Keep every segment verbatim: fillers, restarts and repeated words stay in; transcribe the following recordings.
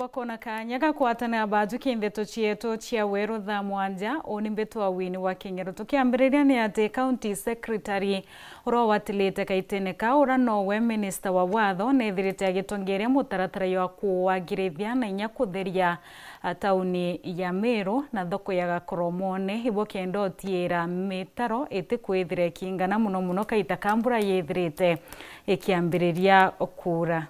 Bakona kanya ga kwatana baju ki ndeto cietu cia weru thaa mwanja, uni mbitwa Winnie wa King'ero. Tukiambiriria ni ati County Secretary uria uwatilite kaitene ka uria nowe minista wa watho, nethirite agitongeria mutaratara jwa kuwagirithia na inya kutheria, a, tauni ya Meru na thoko ya Gakoromone, ibo kenda utiira mitaro itikwithira ikingana, muno muno kaita ka mbura yithirite ikiambiriria kuura.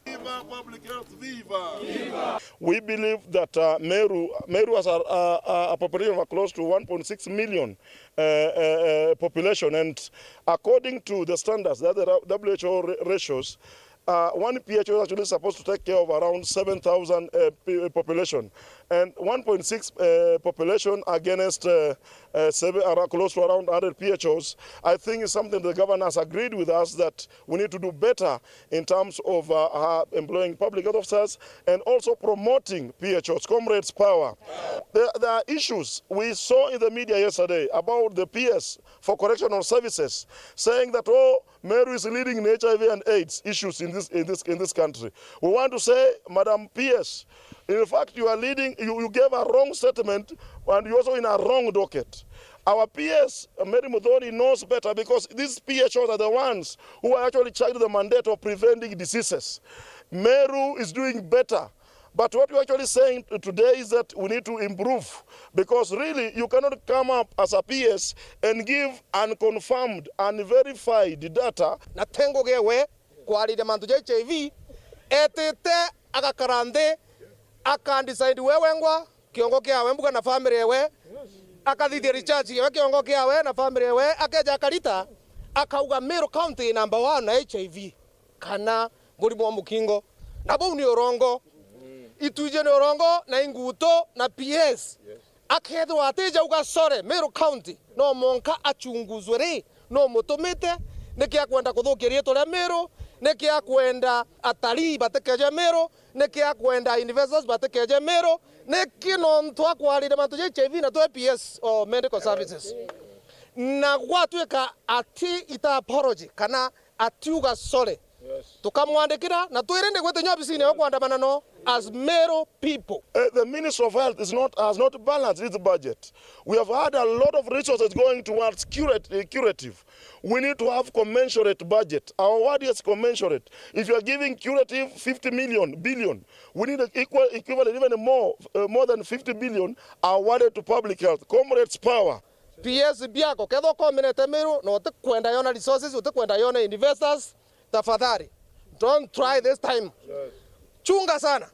Viva public health, viva! We believe that, uh, Meru, Meru has a, a, a population of close to one point six million, uh, uh, uh, population, and according to the standards that the W H O ra-, ratios, uh, one P H O is actually supposed to take care of around seven thousand, uh, p-, population, and one point six, uh, population against, uh, uh, seven, around, close to around hundred P H Os. I think it's something the governor has agreed with us that we need to do better in terms of, uh, uh, employing public health officers and also promoting P H Os. Comrades, power. There, there are issues we saw in the media yesterday about the P S for correctional services saying that, oh, Meru is leading in H I V and AIDS issues in this, in this, in this country. We want to say, Madam P S, in fact, you are leading, you, you gave a wrong statement and you're also in a wrong docket. Our P S, Mary Muthoni, knows better because these P H Os are the ones who are actually charged with the mandate of preventing diseases. Meru is doing better. But what we're actually saying today is that we need to improve, because really you cannot come up as a P S and give unconfirmed, unverified data. Na tengo gewe kwariria mantu ja H I V, etite agakara nthi, aka decide we wengwa, kiongo kiawe mbuga na family ewe, akathithia research yewe kiongo kiawe na family ewe, akeja akarita, akauga Meru County number one na H I V kana murimo wa mukingo. Na bau ni urongo. Itwiji ni urongo na inguto na P S. Akethirwa atijauga sore, Meru County no monka achunguzwe ri, no mutumite, niki akwenda kuthukia riitwa ria Meru, niki akwenda atarii batikeje Meru, niki akwenda investors batikeje Meru, niki nontu akwarire mantu ja H I V na twe P S o medical services. Na gwatuika ati ita apology kana atiuga sorry. Yes. Tukamwandikira na twirinde gwita inya obisini ya kwandamana no as Meru people. Eh, the Ministry of Health is not, has not balanced its budget. We have had a lot of resources going towards curate-, eh, curative. We need to have commensurate budget. Our word is commensurate. If you are giving curative fifty million, billion, we need an equal, equivalent, even more, uh, more than fifty billion awarded to public health. Comrades, power. P S biako, kethwa ukomenete Meru na utikwenda yona resources, utikwenda yona investors, tafadhali, don't try this time. Yes. Chunga sana.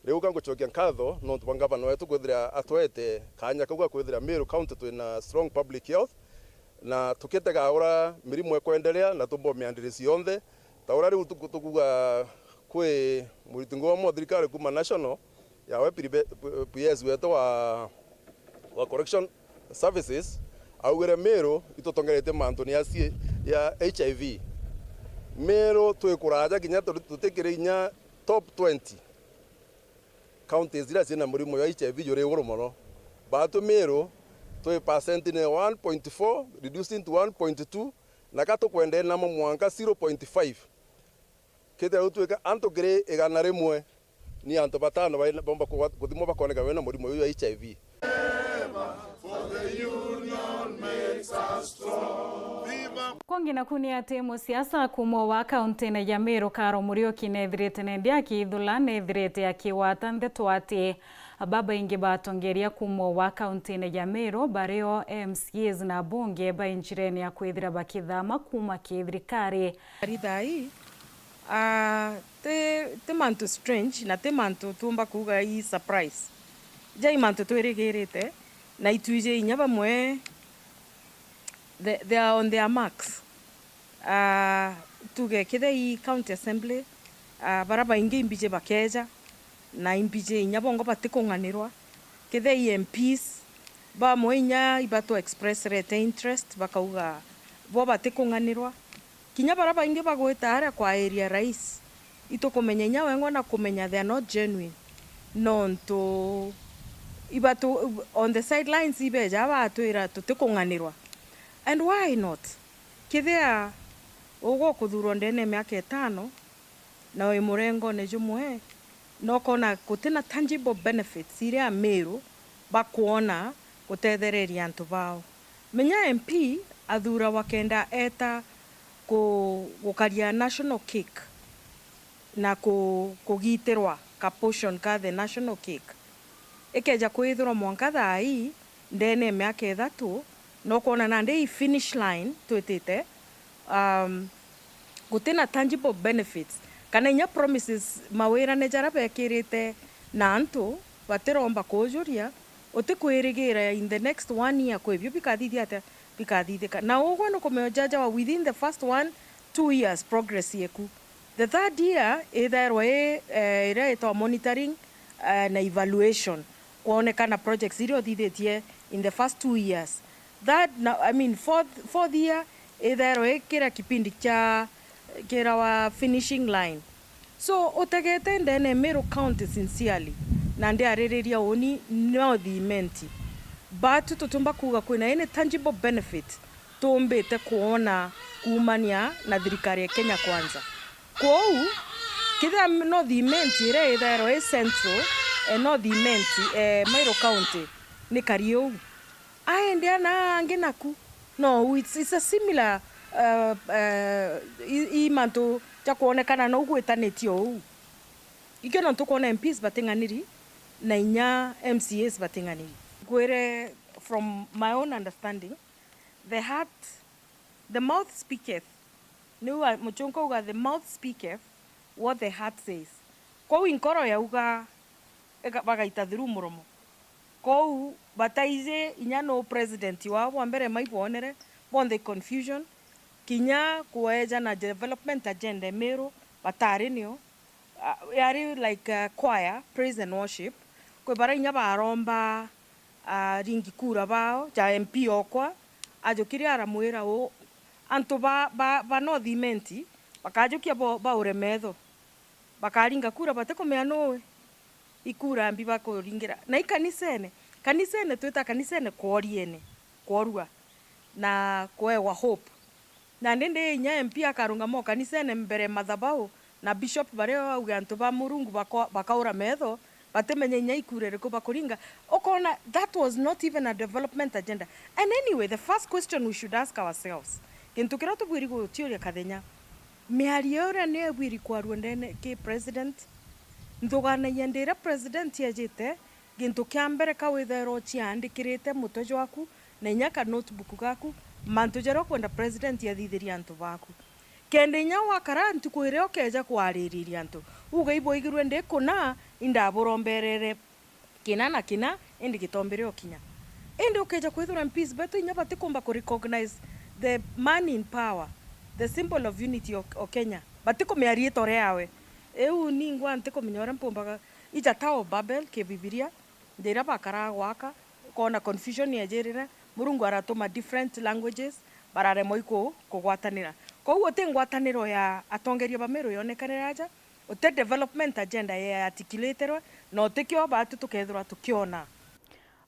Riu ka ngucokia nkatho nontu bwa ngavana wetu kwithira atwete kanya kau ga kwithira Meru County twina strong public health, na tukitega uria mirimo ikwendelea na tumbomia ndiri cionthe. Ta uria riu tuku-, tukuga kwi muriti ngoma wa thirikari kuma national, yawe prive-, P S wetu wa, wa correction services, augire Meru itutongeretie mantuni ya C-, ya H I V. Meru twi kuraja kinya tu-, tutikiri inya top twenty counties iria ciina murimo jwa H I V juri iguru mono. Batu Meru twi percent ni one point four, reducing to one point two, na ka tukwenda inama mwanka zero point five. Kethira gutwika antu ngiri igana rimwe ni antu batano bai-, bomba kugwa-, kuthimwa bakoneka bena murimo uyu wa H I V. Kungi naku ni ati musiasa kuma wa kauntine ya Meru Karo Muriuki nethirite nendi akithula, nethirite akigwata ndeto ati babaingi batongeria kuma wa kauntine ya Meru bario M C As na abunge bai njirene ya kwithira bakithama kuma ki thirikari. Ari thaa ii, ah, ti, ti mantu strange na ti mantu tuumba kuuga i surprise. Jai mantu twirigirite, na itwiji inya bamwe the, they are on their marks. Ah, tuge kethira i county assembly, ah, baria baingi imbiji bakeeja, na imbiji inya bongo batikung'anirwa. Kethira i M Ps, bamwe inya ibatu expressete interest, bakauga bo batikung'anirwa. Kinya baria baingi bagwita aria kwa area rais, itukumenya inya wengwa na kumenya they are not genuine. Nontu ibatu, on the sidelines ibeja batwira tutikung'anirwa. And why not? Kethira ugwe ukuthurwa ndene ya miaka itano, na wi murengone jumwe, Na ukona gutina tangible benefits iria Amiru bakwona gutethereria antu bao. Menya M P athurawa kenda eta ku-, gukaria national cake na ku-, kugitirwa ka portion ka the national cake. Ikeja kwithirwa mwanka thaa ii, ndene ya miaka ithatu, na ukwona nandi ii finish line twitite, um, gutina tangible benefits, kana inya promises, mawirane jaria bekirite na antu batiromba kujuria, utikwirigira in the next one year kwi bio bikathithia atia, bikathithika. Na ugwe nukumenya ujajawa within the first one, two years progress yeku. The third year ithairwa i, eh, iria itwa monitoring, eh, na evaluation, kwonekana projects iria uthithitie in the first two years. Third, na, I mean, fourth, fourth year ithairwa i kira kipindi kia, kirawa finishing line. So, utegete ndene Meru County sincerely, na ndiaririria uni North Imenti. Batu tutiumba kuuga kwina any tangible benefit tuumbite kwona kuumania na thirikari ya Kenya Kwanza. Kwou, kethira North Imenti iria ithairwa i central, eh, North Imenti, eh, Meru County, ni kari uu. Aende ana angi naku. No, it's, it's a similar, uh, uh, i, i mantu ja kwonekana nou gwitanitie uu. Ikio nontu kwona M Ps bating'aniri, na inya M C As bating'aniri. Ngwire, from my own understanding, the heart, the mouth speaketh. Niu a-, muchunku auga, "The mouth speaketh what the heart says." Kwou inkoro yauga, ega-, bagaita through muromo. Kwou bataiji inya nuu president wao bwa mbere, maibonere bonthe confusion, kinya kweja na development agenda Meru batari nio. Ah, yari like a choir, praise and worship. Kwi bara inya baromba, ah, ringi kura bao ja M P okwa, ajukirie aramwira uu, antu ba, ba, ba North Imenti bakajukia bo, baure metho. Bakaringa kura batikumenya nuu ikura mbi bakuringira. Na i kanisene, kanisene twita kanisene kworiene, kworua na kwewa hope. Na ndindi inya M P akarungama o kanisene mbere mathabau, na bishop baria auge antu ba Murungu bako-, bakaura metho, batimenye inya ikura iriku bakuringa. Ukona that was not even a development agenda. And anyway, the first question we should ask ourselves, gintu kiria tubwiri gutiuria kathenya, miario iria niyo ibwiri kwarua ndene ki president? Nthuganagia ndi iria president ejite, gintu kia mbere ka withairwa uciandikirite mutwe jwaku, na inya ka notebook gaku, mantu jaria ukwenda president athithirie antu baku. Kenda inya wakara ntuku iria ukeja kwaririria antu, uga, "Ibwaigirue ndi kuna, indaburomberere kina na kina, indi gitombire ukinya." Indi ukeja kwithirwa M Ps betu inya batikumba ku recognize the man in power, the symbol of unity of, of Kenya. Batikumenya riitwa riawe. Iu ningwa ntikumenya uria mpumbaga, ija Tower of Babel ki Bibilia, Nja iria bakaraa gwaka, ukoona confusion yejirire, Murungu aratuma different languages, bararemwa iku-, kugwatanira. Kwou guti ngwataniro ya atongeria ba Meru yonekanire aja, guti development agenda ya articulatirwe, na gutikio baatu tukethirwa tukiona.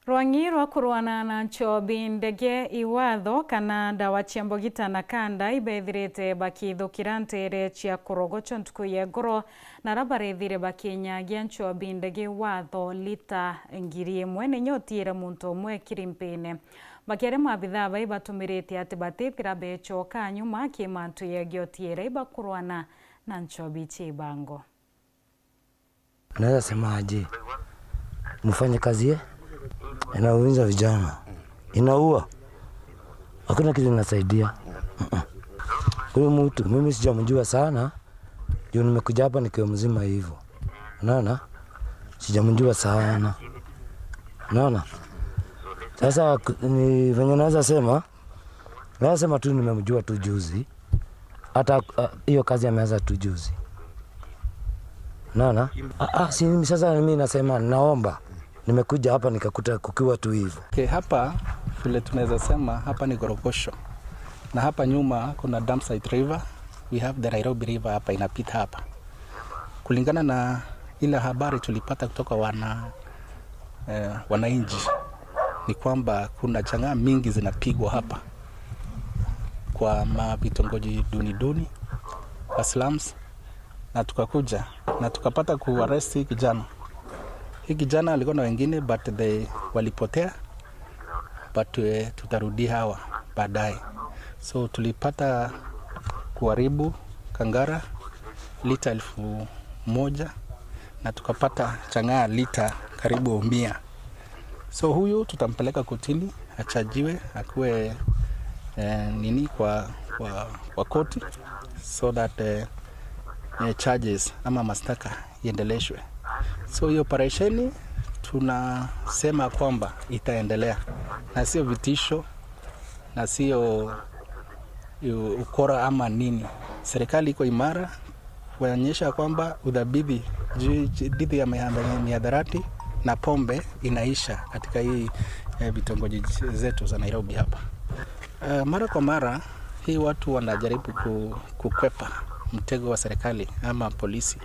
Rwang'i rwa kurwana na nchobi ndege iwatho kana ndawa cia mbogita na kanda ibethirite bakithukira nteere cia kurogochwa ntuku ya igoro, na ara barethire bakinyagia nchobi ndege watho lita ngiri imwe, ninya utiire muntu umwe kirimpine. Bakiaria, maabithaa bai batumirite ati batithira bechoka nyuma ki mantu yegiotiere ibakurwana na nchobi cia ibango. Naweza sema aje? Mfanye kazi, eh? Inaumiza vijana. Inaua. Hakuna kitu inasaidia. Mm-mm. Huyu mtu, mimi sijamjua sana. Juu nimekuja hapa nikiwa mzima hivyo. Unaona? Sijamjua sana. Unaona? Sasa, k-, ni venye naweza sema, Nasema tu nimemjua tu juzi. Hata, ah, hiyo kazi ameanza tu juzi. Unaona? Ah, ah, si mimi sasa mimi nasema naomba. Nimekuja hapa nikakuta kukiwa tu hivyo. Okay, hapa vile tunaweza sema hapa ni Gorogosho. Na hapa nyuma kuna Dumsite River. We have the Nairobi River hapa inapita hapa. Kulingana na ile habari tulipata kutoka wana, eh, wananchi ni kwamba kuna chang'aa mingi zinapigwa hapa kwa mavitongoji duni duni, kwa slums, na tukakuja na tukapata kuarrest hii kijana. Hii kijana alikuwa na wengine, but they walipotea, but, eh, tutarudi hawa baadaye. So tulipata kuharibu Kangara lita elfu moja na tukapata Chang'aa lita karibu mia. So huyu tutampeleka kotini achajiwe, akuwe, eh, nini kwa, kwa, kwa koti, so that, eh, eh, charges ama mashtaka iendeleshwe. So hiyo operesheni tunasema kwamba itaendelea na sio vitisho na sio u-, ukora ama nini. Serikali iko imara kuonyesha kwamba udhabiti juu, dhidi ya miha-, mihadarati na pombe inaisha katika hii, eh, vitongoji zetu za Nairobi hapa. Eh, mara kwa mara hii watu wanajaribu ku-, kukwepa mtego wa serikali ama polisi,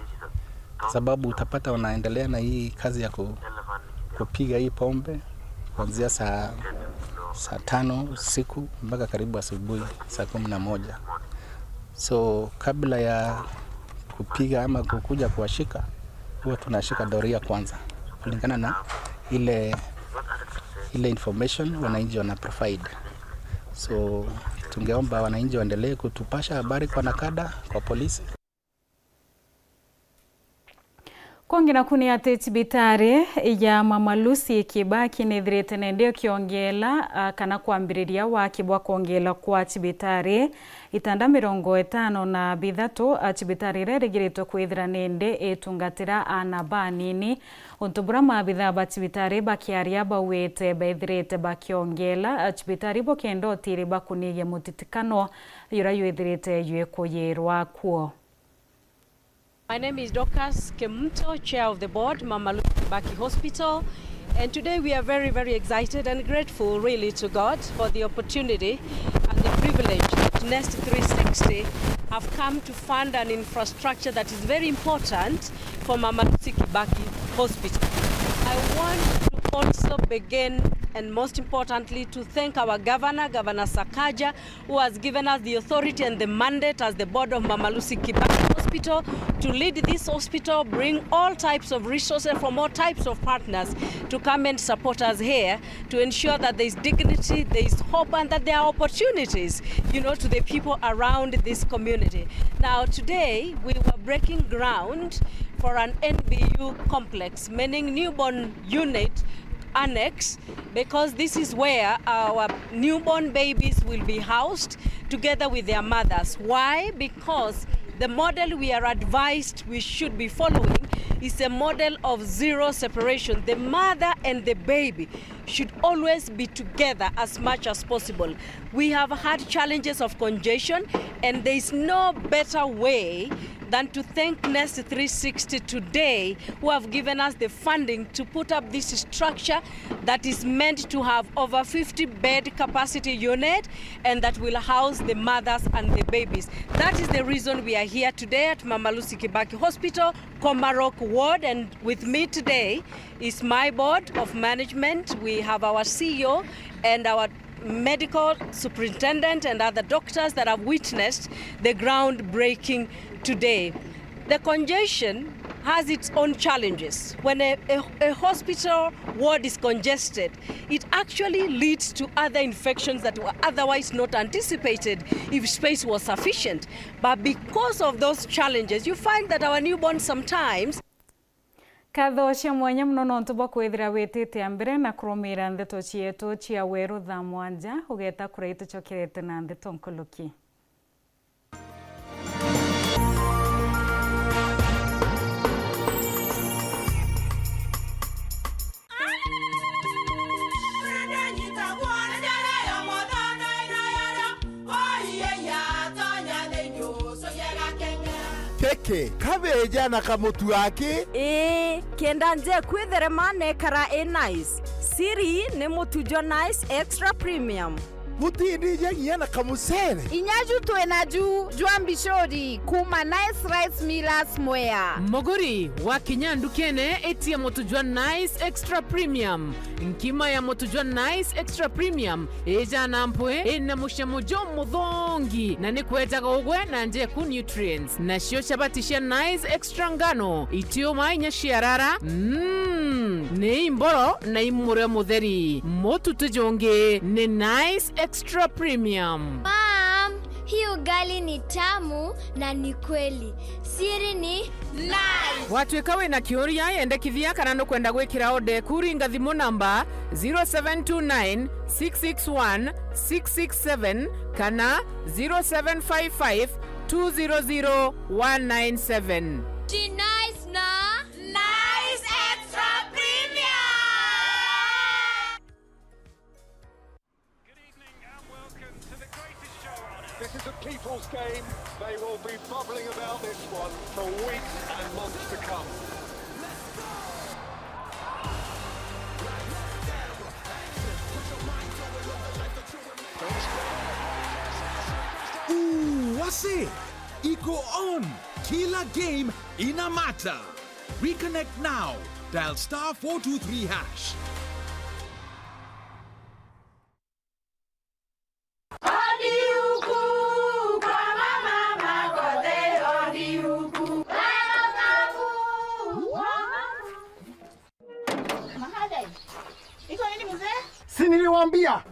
sababu utapata wanaendelea na hii kazi ya ku-, kupiga hii pombe kuanzia saa, saa tano usiku mpaka karibu asubuhi saa kumi na moja. So kabla ya kupiga ama kukuja kuwashika, huwa tunashika doria kwanza kulingana na ile, ile information wananchi wana provide. So tungeomba wananchi waendelee kutupasha habari kwa nakada, kwa polisi. Kungi naku ni ati cibitari ya Mama Lucy Kibaki nithirite nende ukiongeela, a, kana kwambiriria waki bwa kwongeela kwa cibitari itanda mirongo itano na bithatu, a, cibitari iria irigiritwe kwithira nende itungatira aana banini. Untu buria maabithaa ba cibitari bakiaria bauite bethirite bakiongeela, a, cibitari bukenda utiri bakunigia mutitikano juria jwithirite jwikuyirwa kuo. My name is Dorcas Kemunto, Chair of the Board, Mama Lucy Kibaki Hospital. And today we are very, very excited and grateful really to God for the opportunity and the privilege that Nest three sixty have come to fund an infrastructure that is very important for Mama Lucy Kibaki Hospital. I want to also begin and most importantly to thank our governor, Governor Sakaja, who has given us the authority and the mandate as the board of Mama Lucy Kibaki Hospital to lead this hospital, bring all types of resources from all types of partners to come and support us here to ensure that there is dignity, there is hope, and that there are opportunities, you know, to the people around this community. Now, today we were breaking ground for an N B U complex, meaning newborn unit annex, because this is where our newborn babies will be housed together with their mothers. Why? Because the model we are advised we should be following is a model of zero separation. The mother and the baby should always be together as much as possible. We have had challenges of congestion, and there is no better way than to thank Nest three sixty today, who have given us the funding to put up this structure that is meant to have over fifty bed capacity unit and that will house the mothers and the babies. That is the reason we are here today at Mama Lucy Kibaki Hospital, Komarok Ward, and with me today is my board of management. We have our C E O and our medical superintendent and other doctors that have witnessed the groundbreaking today. The congestion has its own challenges. When a, a, a hospital ward is congested, it actually leads to other infections that were otherwise not anticipated if space was sufficient. But because of those challenges, you find that our newborns sometimes Nkatho cia mwanya mono nontu bwa kwithira witite a mbere na kurumiira ndeto cietu cia weru thaa mwanja. Ugeeta kuria itucokerete na ndeto nkuluki. Keke, kabeja na kamutu aki. Ii, kenda nje kwitherema nekara i nice. Siri ni mutu jwa Nice Extra Premium. Butindija nginya na kamucere. Inya ju twina ju jwa mbicuri kuuma Nice Rice Millers Mwea. Muguri, wakinya ndukene, itia mutu jwa Nice Extra Premium. Nkima ya mutu jwa Nice Extra Premium ijana mpwi, ina mucamo jumuthongi, na ni kwejaga ugwe na njeku nutrients. Nacio chabati cia Nice Extra ngano, itiuma inya ciarara, mm, ni imboro na imurio mutheri. Mutu ti jungi, ni Nice Extra Premium. Mom, hii ugali ni tamu na ni kweli. Siri ni Nice. Watwika wina kiuria, yendekithia kana nukwenda gwikira order eku, ringa thimu namba zero seven two nine six six one six six seven kana zero seven five five two zero zero one nine seven. Ji Nice na Nice Extra Premium. Good evening and welcome to the greatest show on earth. This is a people's game. They will be bubbling about this one for weeks and months to come. Ooh, wase! Iko on! Kila game ina mata. Reconnect now. Dial star four two three hash. Si niliwaambia?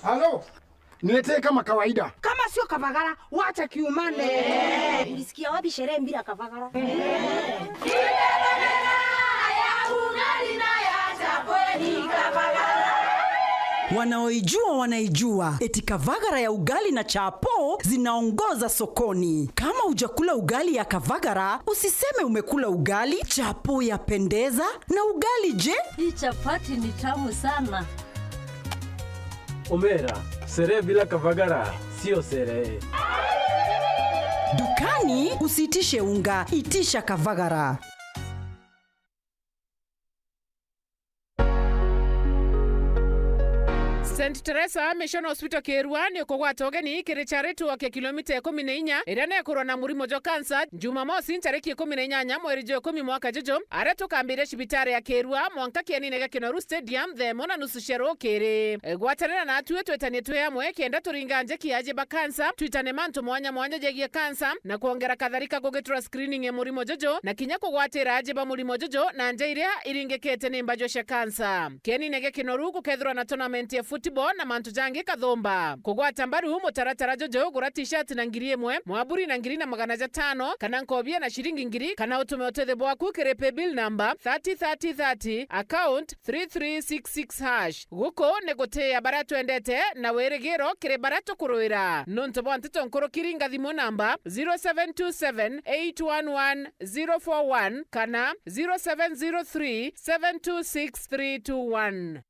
Halo? Niletee kama kawaida. Kama sio Kavagara, wacha kiumane. Ulisikia wapi sherehe bila Kavagara? Wanaoijua wanaijua. Eti Kavagara ya ugali na chapo zinaongoza sokoni. Kama hujakula ugali ya Kavagara, usiseme umekula ugali. Chapo yapendeza na ugali je? Hii chapati ni tamu sana. Omera, sherehe bila Kavagara sio sherehe. Dukani usiitishe unga, itisha Kavagara. Saint Teresa Mission Hospital Kirua ni ukugwata ugeni kiri charity walk ya kilomita ikumi na inya iria nekurwa na murimo jwa cancer, Jumamosi ntariki ikumi na inyanya mweri jwa ikumi mwaka juju, aria tukambiria cibitari ya Kirua mwanka kienine gia Kinoru Stadium thaa imwe na nusu cia rukiri. Gwatanira natwi twitanie twi amwe kenda turinga njeki ya aji ba cancer, twitane mantu mwanya mwanya jegie cancer na kwongera katharika kugitura screening ya murimo juju na kinya kugwatira aji ba murimo juju na nja iria iringikite ni mbajwa cia cancer. Kienine gia Kinoru gukethirwa na tournament ya football na mantu jangi kathumba. Kugwata mbaru mutaratara juju, gura t-shirt na ngiri imwe, mwaburi na ngiri na magana jatano, kana nkobia na ciringi ngiri, kana utume utethio bwaku kiri paybill number thirty thirty thirty, account three three six six hash. Guku ni gutiia baria twendete na wirigiro kiri baria tukuruira. Nontu bwa nteto nkuruki, ringa thimu namba zero seven two seven eight one one zero four one kana zero seven zero three seven two six three two one.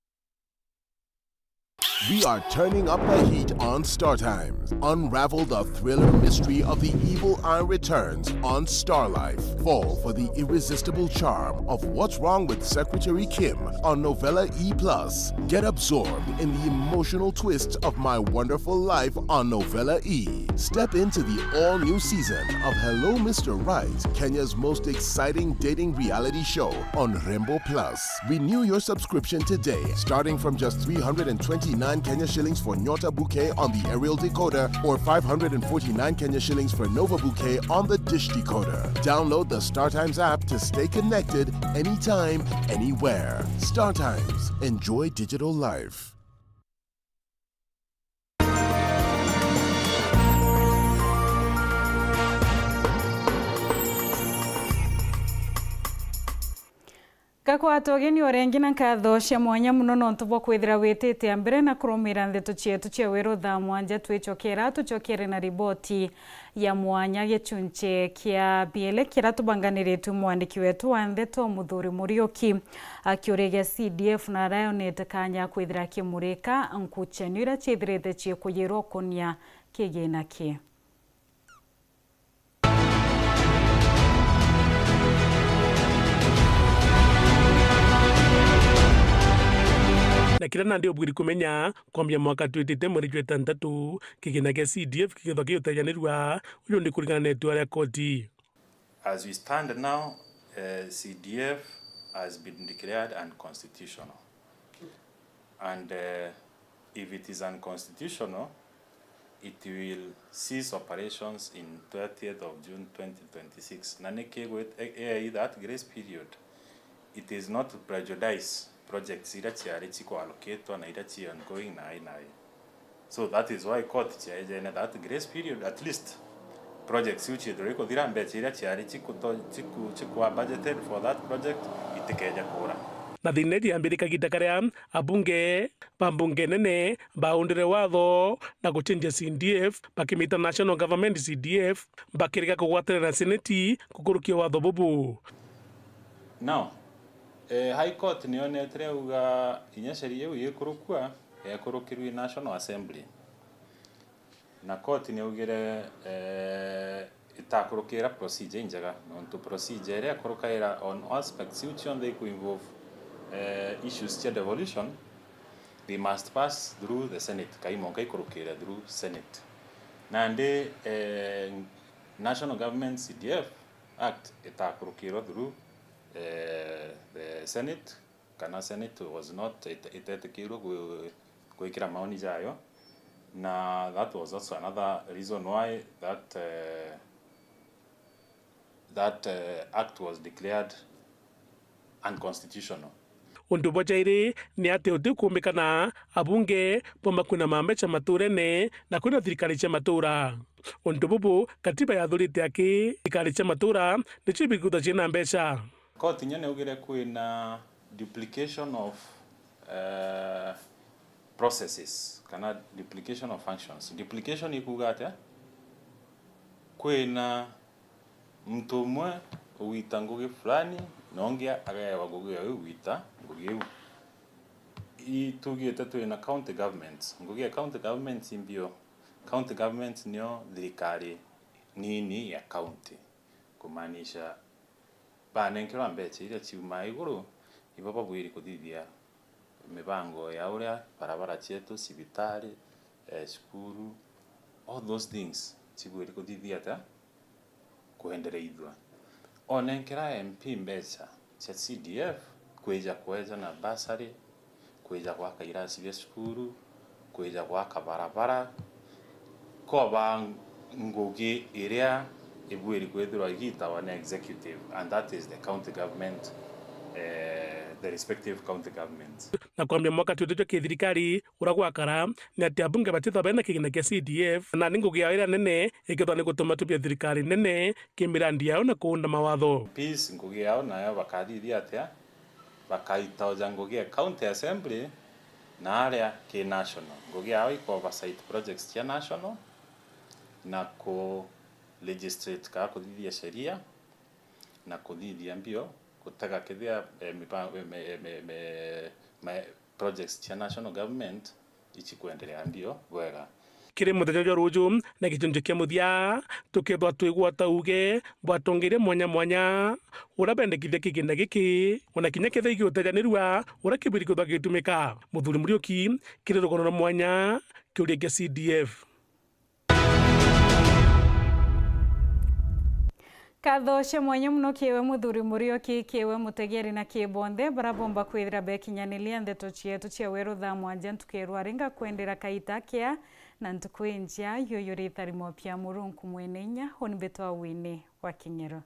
We are turning up the heat on Star Times. Unravel the thriller mystery of the evil eye returns on Star Life. Fall for the irresistible charm of What's Wrong with Secretary Kim on Novella E plus. Get absorbed in the emotional twists of My Wonderful Life on Novella E. Step into the all-new season of Hello Mister Right, Kenya's most exciting dating reality show on Rembo Plus. Renew your subscription today, starting from just three hundred and twenty-nine Kenya shillings for Nyota Bouquet on the aerial decoder or five hundred and forty-nine Kenya shillings for Nova Bouquet on the dish decoder. Download the StarTimes app to stay connected anytime, anywhere. StarTimes. Enjoy digital life. Ngakwata ugeni o ringi na nkatho cia mwanya mono nontu bwa kwithira witite a mbere na kurumira ndeto cietu cia weru thaa mwanja. Twicokera, tucokere na riboti ya mwanya, gichunchi kia biele kiria tubanganiritue mwandiki wetu wa ndeto Muthuri Muriuki akiurigia C D F na aria yonete kanya kwithira akimurika nkuchanio iria ciithirite ciikuyirwa ukunia kigina ki. Na Riria nandi ubwiri kumenya, kwambia mwaka twitite mweri jwa itantatu, kigina gia C D F gikethwa giutejanirua, uju ni kuringana na itua ria koti. As we stand now, uh, C D F has been declared unconstitutional. And, uh, if it is unconstitutional, it will cease operations in thirtieth of June twenty twenty-six. Na niki gwit-, e-, e-, that grace period, it is not to prejudice projects iria ciari cikuallocatwa na iria ci ongoing nai nai. So that is why court ciaejene that grace period, at least projects iu ciithirwe ikuthira, mbeca iria ciari cikuto-, ciku-, cikwa budgeted for that project itikeje kuura. Na thina iji yambire kagiita karia abunge ba mbunge nene baundire watho na gucenjia C D F, bakimita National Government C D F, bakirega kugwatanira na Seneti kukurukia watho bubu. Now, eh, High Court niyonetire yauga inya sheria iu ikurukua, yekurukirwe i National Assembly. Na court niyaugire, eh, itakurukira procedure injega, nontu procedure iria ikurukaira on aspects iu cionthe iku involve, eh, issues cia devolution, they must pass through the Senate, kai monka ikurukire through Senate. Nandi, eh, National Government C D F Act itakurukirwa through, eh, the Senate, kana Senate was not, it-, itetikirwe gwi-, gwikira maoni jayo, na that was also another reason why that, eh, that, eh, act was declared unconstitutional. Untu bwa jairi ni ati utikumbikana abunge bomba kwina mambeca maturene na kwina thirikari cia matura. Untu bubu katiba yathurite aki thirikari cia matura nicio ibikutha ciina mbeca. Koti inya niaugire kwina duplication of, eh, processes, kana duplication of functions. Duplication ikuuga atia? Kwina muntu umwe ugwita ngugi fulani, na ungi agaewa ngugi ya ugwita ngugi iu. Itugite twina county governments. Ngugi ya county governments imbio. County governments nio thirikari nini ya county, kumaanisha banenkerwa mbeca iria ciumaa iguru, ibo babwiri kuthithia mibango ya uria barabara cietu, cibitari, eh, cukuru, all those things cibwiri kuthithia atia? Kwendereithua. Onenkera M P mbeca cia C D F kwija kweja na bursary, kwija gwaka irasi bia cukuru, kwija gwaka barabara, koba ngugi iria ibwiri kwithirwa igitawa ni executive, and that is the county government, eh, the respective county governments. Na kwambia mwaka twitite jwa kithirikari uria gwakara, ni ati abunge batithwa bena kigina kia C D F, na ni ngugi yao iria nene ikethwa ni gutuma tubia thirikari nene kimirandi yao na kuunda mawatho. Peace, ngugi yao nayo bakathithia atia? Bakaitoja ngugi ya county assembly na aria ki national. Ngugi yao iko oversight projects cia national na ku legislate kana kuthithia sheria na kuthithia mbio gutega kethia, eh, mipa-, eh, me-, me-, me-, me-, projects cia national government ici kwendelea mbio bwega. Kiri muthenya jwa ruju na gicunji kia muthia, tukethwa twigwata uge bwa atongeria mwanya mwanya uria bendekithia kigina giki, ona kinya kethia igiutejanirua uria kibiri kwithwa gigitumika. Muthuri Muriuki, kiri rugono rwa mwanya, kiuria kia C D F. Nkatho cia mwanya mono kiiwe muthuri Muriuki, kiiwe mutegeri na kii bonthe bara bomba kwithira bekinyaniria ndeto cietu cia weru thaa mwanja ntuku ya rwari. Ngakwendera kaita kea na ntuku injia. Yuyu ritharimo pia Murungu mwene inya, uni mbitwa Winnie wa King'ero.